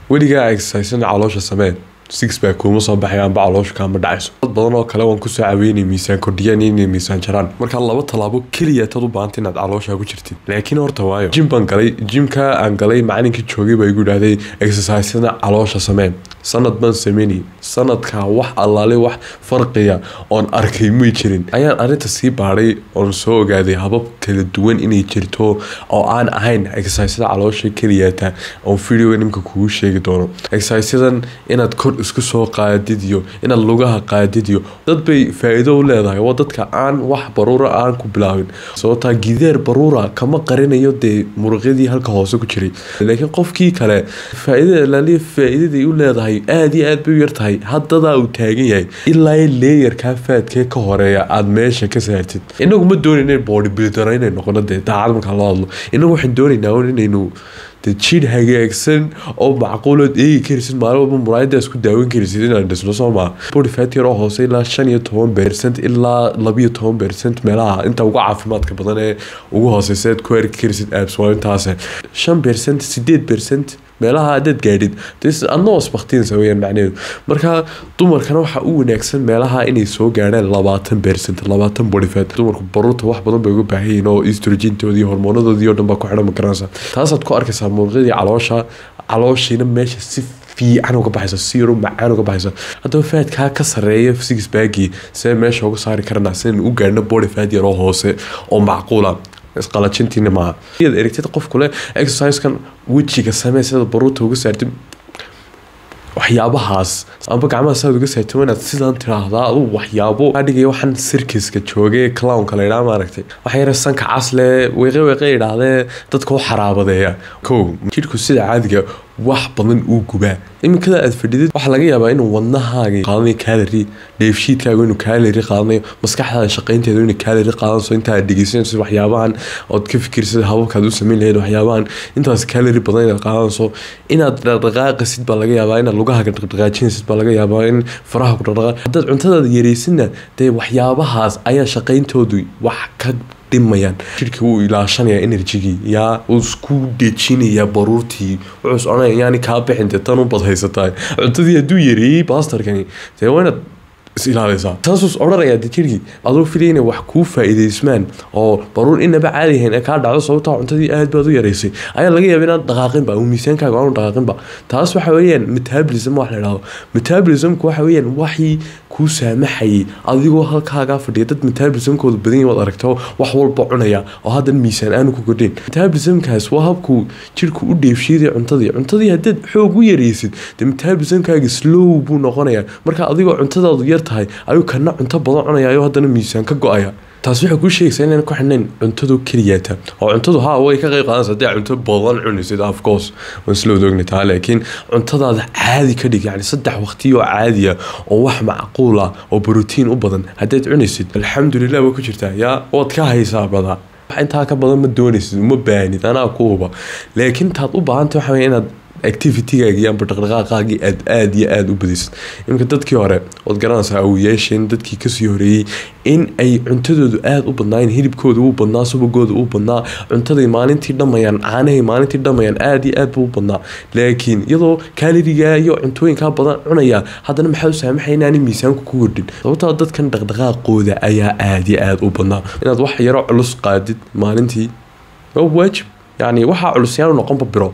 Weligaa exercise caloosha samee, six pack kuma soo baxay amba caloosha kaama dhacayso. Dad badan oo kale waan kusoo caweynay miisaan kordhiyaan, inay miisaan jaraan. Marka laba tallaabo keliya tad u baahantay inaad caloosha ku jirtid. Laakiin horta waayo, gym baan galay. Gymka aan galay, macalinkii joogay baa igu idhaahday, "Exercisena caloosha samee." Sanad baan sameynayay. Sanadkaa wax allaale wax farqiya oon arkay may jirin. Ayaan arrinta sii baadhay oon soo ogaaday habab kala duwan inay jirto oo aan ahayn exerciseda caloosha keliyata, oon videoga nimka kugu sheegi doono. Exercisedan inaad kor isku soo qaadid iyo inaad lugaha qaadid iyo dad bay faa'iido u leedahay, waa dadka aan wax baruura aan ku bilaabin, sababtaa gideer baruura kama qarinayo dee muruqyadii halka hoose ku jiray. Laakiin qofkii kale faa'iidada laaliya faa'iidaday u leedahay aad iyo aad bay u yartahay. Haddadaa uu taagan yahay ilaa layerkaa fatkee ka horeeya aad meesha ka saartid. Inagu ma doonayna body builder inay noqono. Dee daacad markaa loo hadlo, inagu waxaan doonaynaa un inaynu dee jidh hagaagsan oo macquulood eegi karaysid, maalin walba muraayadaas ku daawan karaysid inaan dhisno, soo maa? Body fat yar oo hoose, ilaa 15% ilaa 12% meelaha, inta ugu caafimaadka badan ee ugu hooseysa aad ku arki karaysid abs waa intaas, 5%, 8% meelaha haddaad gaadhid adna wasbaktiinsa weyaan macnaheedu. Marka dumarkana waxaa u wanaagsan meelaha inay soo gaadhaan 20%, 20 body fat. Dumarku baruurta wax badan bay uga baahan yihiin oo estrogentoodii, hormoonadoodii oo dhan baa ku xidhan, ma garanaysa? Taasaad ku arkaysaa muruqyadii caloosha, calooshiina meesha si fiican uga baxaysa, si yaro macaan uga baxaysa. Haddaba fatkaa ka sareeya six packii see meesha uga saari karanaa, sidaynu u gaadhno body fat yaroo hoose oo macquula? Isqalajintiina maaha. Iyaad erigtid qofku leh exercisekan wejiga samee sida baruurta uga saartid, waxyaabahaas amba gacmaha saad uga saartid, waa inaad sidaan tiraahdaa. Aduu waxyaabo kaa dhigaya waxaan circuska joogay, clownka la idhaha, maaragtay, waxa yara sanka casle weeqe weeqe idhaahdee dadka u xaraabadeeya. Kow, jidhku sida caadiga wax badan uu gubaa. Iminkada aad fadhidid waxaa laga yaabaa inuu wadnahaaga qaadanayo calorie, dheefshiidkaaga inuu calorie qaadanayo, maskaxdaada shaqaynteedu inuu calorie qaadanayso. Inta aad dhegeysanayso waxyaabahan ood ka fikirsid hababkaad u samayn lahayd waxyaabahan, intaas calorie badan inaad qaadanayso. Inaad dhaqdhaqaaqasid baa laga yaabaa, inaad lugahaaga dhaqdhaqaajinaysid baa laga yaabaa, in faraha ku dhaqdhaqaaq. Haddaad cuntadaada yaraysidna dee waxyaabahaas ayaa shaqayntoodu wax ka dhimayaan. Jidhkii wuu ilaashanaya energygii, yaa uu isku dejinayaa baruurtii, wuxuu is odhanaya yaani kaa bixin, dee tan u badhaysataa. Cuntadii hadduu yareeyey baastarkani, dee waa inaad is ilaalisaa, taasuu is odhanayaa. Dee jidhkii aduu filaya inay wax kuu faa'iidaysmaan oo baruur inaba caadi ahayn ee kaa dhacdo, sababtaa cuntadii aad baad u yaraysay, ayaa laga yaaba inaad dhaqaaqinba uu miisaankaaga aanu dhaqaaqinba. Taas waxa weeyaan metabolism. Wax la idhahdo metabolismku waxa weeyaan waxii kuu saamaxayay adigoo halkaagaa fadhiya. Dad metabolismkooda badan yahay waad aragto, wax walba cunaya oo haddana miisaan aanu ku kordhin. Metabolismkaas waa habkuu jidhku u dheefshiiday cuntadii. Cuntadii haddaad xoog u yaraysid, dee metabolismkaaga slow buu noqonayaa. Marka adigoo cuntadaadu yar tahay ayuu kana cunto badan cunaya ayuu haddana miisaan ka go-aya. Taas waxay kuu sheegaysaa inaan ku xidhnayn cuntadu keliyaata, oo cuntadu haa way ka qayb qaadanaysa haddii aad cunto badan cunaysid, of course, waan isla wada ognay taa. Laakiin cuntadaada caadi ka dhig, yacni saddex waqti oo caadiya oo wax macquul ah oo borotiin u badan haddaad cunaysid, alxamdulilah, waa ku jirtaa, yaa waad ka haysaa badaa. Wax intaa ka badan ma doonaysid, uma baahnid, anaa ku huba. Laakiin taad u baahantay waxa weeye inaad activity-gaagi amba dhaqdhaqaaqaagii aad aad iyo aada u badisid. Iminka dadkii hore waad garanaysaa, awoyaasheen, dadkii kasii horeeyey, in ay cuntadoodu aada u badnaayeen, hilibkooda u badnaa, subagooda u badnaa, cuntaday maalintii dhamayaan, caanahay maalintii dhamayaan aada iyo aad buu u badnaa. Laakiin iyadoo caloriega iyo cuntooyinkaa badan cunaya, haddana maxaa u saamaxaya inaanay miisaanku ku kordhin? Sababtoo dadkan dhaqdhaqaaqooda ayaa aada iyo aada u badnaa. Inaad wax yaro culus qaadid maalintii waa waajib, yacni waxaa culusyaanu noqonba biro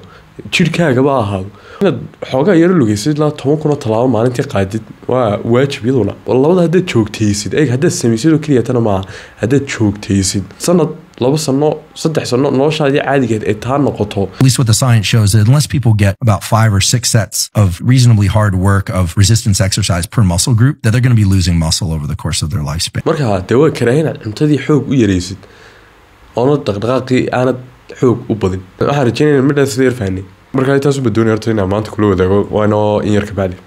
jidhkaagaba ahaado. Inaad xoogaa yaro lugaysid, ilaa 10,000 oo tallaabo maalintii qaadid, waa waajib iyaduna. Labada haddaad joogtaysid, eeg, haddaad samaysid oo keliya tana maaha, haddaad joogtaysid sanad, 2 sano, 3 sano, noloshaadii caadigeed ay taa noqoto. At least what the science shows that unless people get about five or six sets of reasonably hard work of resistance exercise per muscle group, that they're going to be losing muscle over the course of their lifespan. Marka dee waa karaaha inaad cuntadii xoog u yaraysid oona dhaqdhaqaaqii aanad xoog u badin. Waxaan rajeynaya midhaas sida yar fahnay. Marka intaas u badoonay horta inaan maanta kula wadaago, waa inoo in yar kabacdi.